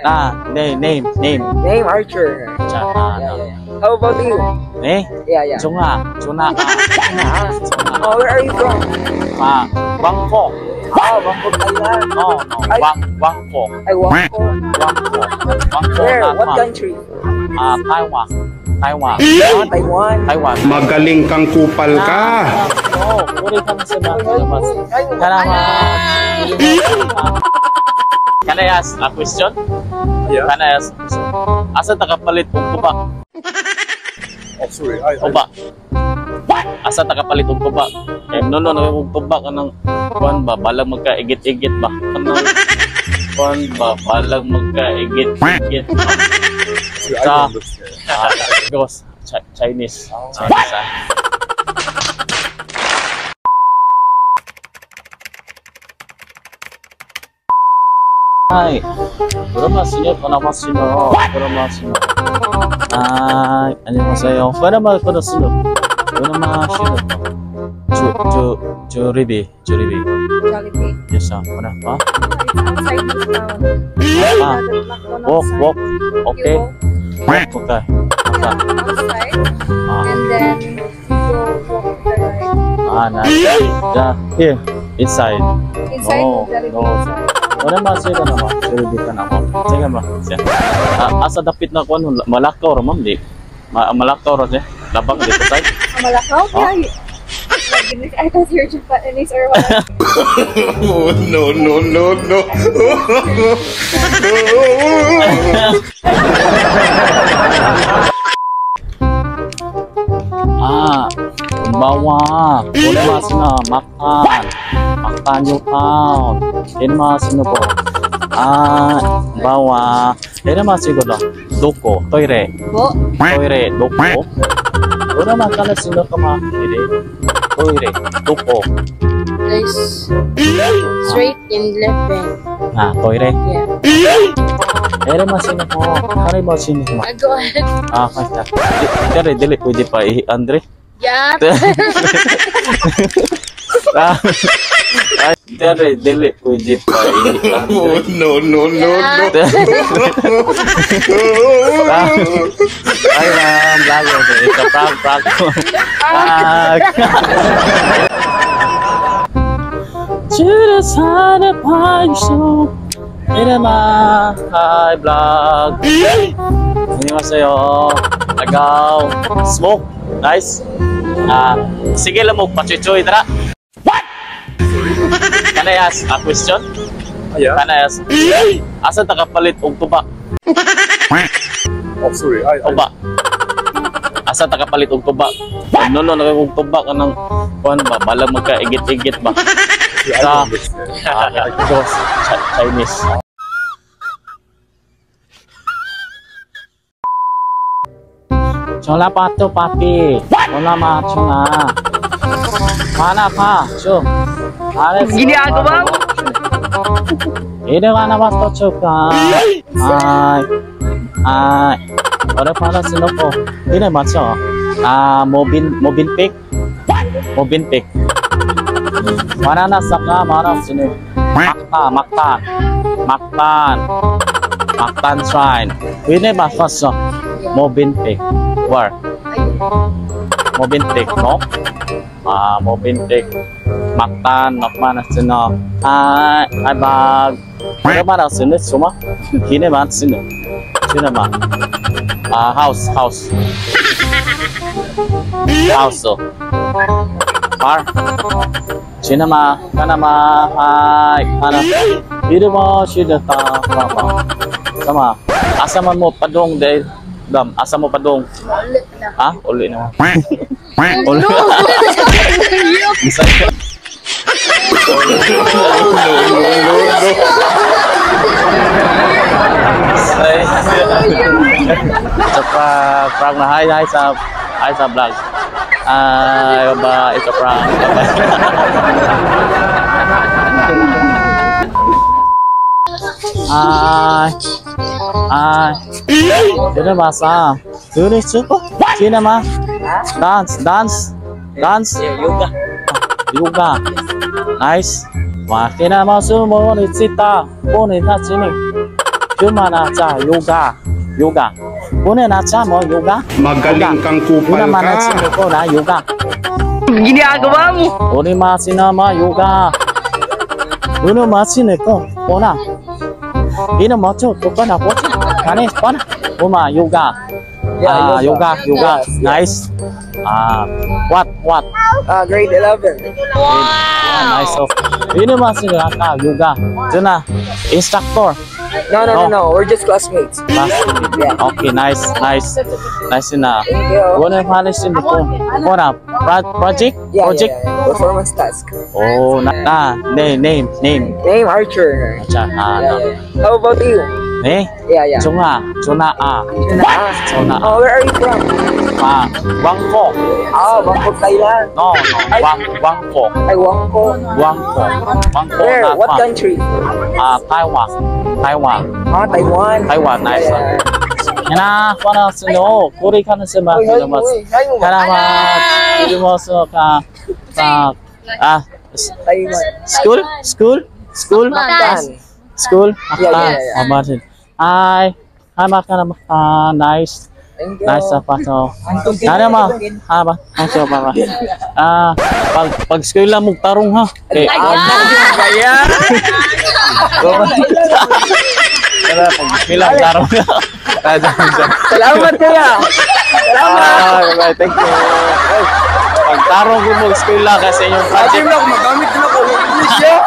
Ah, name, name, name. Name Archer. 자, Yeah. How about you? 네? Yeah. 종아, 조나, Ah. Oh, where are you from? 아, 왕코. Ah, Bangkok, Thailand. No, 왕, 왕코. I Bangkok. 왕코. 왕코. Where? 나, What country? 아, 타이완. 타이완. Ah, Taiwan. 타이완. Magaling kang kupal ka. Oh, 우리 강수만 Salamat. Can I ask a question? Yeah. Can I ask a question? Asa ta kapalit og tubak? Oh, sorry. I Tubak. Asa ta kapalit og tubak? Eh, no, og tubak kanang kuan ba balag magkaigit-igit ba? Kanang kuan ba balag magkaigit-igit ba? Sorry, I Sa- don't understand. Ah, because Chinese. Chinese ah. Hi. Berapa sini? Kenapa sini? Berapa sini? Hai, 안녕하세요. Berapa pada sini? Berapa sini? Ju ju Jollibee, Jollibee. Jollibee. Yes, sir. Berapa? It's outside this town. Ah, The McDonald's walk, sign. Walk. You Okay. walk Walk, okay. Okay. outside Ah, and then you go walk to the right. Ah, nice. Yeah, here, inside. Inside No, Jollibee no. inside. Wala ma siya na ma. Jollibee ka na mo. Sige ba? Siya. Ah, asa dapit na kuan Malakaw ra ma'am di. Ma Malakaw ra siya. Labang dito side. Ah, Malakaw? Oh. Yeah. My goodness, I thought you were Japanese or what. Oh, no, no, no, no. Ah, kumbawa. Wala sina Mactan. Mactan New Town. Yan mga sino po. Ah, kumbawa. Yan mga siguro. Doko, toire. Bo? toire, doko. Wala mga kana sino ka mga ire. Toire, doko. There's straight and left then. Ah, toire. Yeah. Ere mga sino ko. Kare mga sino ko. Go ahead. Ah, kaya. Dili, dili, pwede pa i Andre. Yeah. Ah, ay, dili, dili, pwede pa i Oh, Andre. no, no, no, no. Ah, ay, ma'am, vlogger. Ito, prank, prank. Ah. To the side of my soul. Inama, hi, vlog. 안녕하세요. Agaw. Smoke. Nice. Ah, sige lang mo, pachuchoy, tara. What? Can I ask a question? Yeah. Can I ask? Asa ta kapalit og tubak? Oh, sorry. I Tubak. Asa ta kapalit og tubak? No, og tubak kanang kuan ba balag magkaigit-igit ba? Sorry, I Sa- don't understand. Ah, because Chinese. Chola pato papi. Wala ma chola. Mana pa cho. Are Ginagawa mo? Ire wana ba to choka. Ay. Ay. Ore para sino ko. Dire macho. Ah, Mobin Mobin pick. Mobin pick. Mana saka mana sini. Mactan, Mactan. Mactan. Mactan Shrine. Ini bahasa Mobin pick. Where? Mobin pick, no? Ah, Mobin pick. Mactan, Mactan sino. Ay, ay bag. Ore mana sini semua? Kini mana sini? Sini ma. Ah, house, house. House. Oh. Bar. Cinema, kanama, hai, kana. Dito mo, sila ta, sama. Sama. Asa man mo padong dahil dam, asa mo padong? Ulit na. Ha? Uli na. Uli. No. Bisaya. No, no, no, no. Sa prank, prank na hi, hi sa vlog. Ay, baba, it's a prank. Bye-bye. Ay, ay, sino ba sa? Sino sino? Sino ma? Dance, dance, dance. Yeah, yoga. Yoga. Nice. Makina mo sumo ni sita. Pone na sini. Cuma na cha yoga. Yoga. Una na cha mo yoga. Magaling kang kupal Una mana ka. sino ko na yoga. Ginagawa mo. Uri ma sinama yoga. Una ma sino ko ona. Ina mo cho ko na ko. Kani pa na. Uma yoga. Yeah, Ah, yoga, yoga. Yes. Nice. Ah, what? Grade 11. Wow. Nice. So, ina ma sino ka yoga. Juna instructor. No. We're just classmates. Classmate. Yeah. Okay, nice, nice. Nice na. Thank you. Una ma sino ko. Ona project? Yeah, Project. yeah. Performance task. Oh, na, na name, name, name. Name Archer. Acha, ah, Yeah, na. yeah. How about you? Eh, Yeah. Chunga, Chuna A, What? Chuna A. Oh, where are you from? Ah, Bangkok. Ah, Bangkok, Thailand. No, Bangkok, Ay, Bangkok. Bangkok, Bangkok. Where? Na What pa. country? Ah, Taiwan, Taiwan, Ah, Taiwan. Taiwan, nice. Yeah. Na, para sino, kuri ka na sa mga Uy, hi kilo mo, mas. uy. Hi mo ba? Kana ma, kilo mo so ka, ka, ah, Taiwan. school, school, school, Mactan. School, Yeah. Ah, Martin. Hi, hi, Makana, ah, nice. Thank you. Nice pa to. Nana ma. Ha ba? Thank you ba. Ah, pag school lang mong tarong ha. Okay. Kaya. Kaya pag school lang tarong. Ah, jam, jam. Salamat, kuya. Salamat. Ah, bye, thank you. Ay, pag tarong ko mag school lang kasi yung project. Ako, magamit din ako. English, yeah.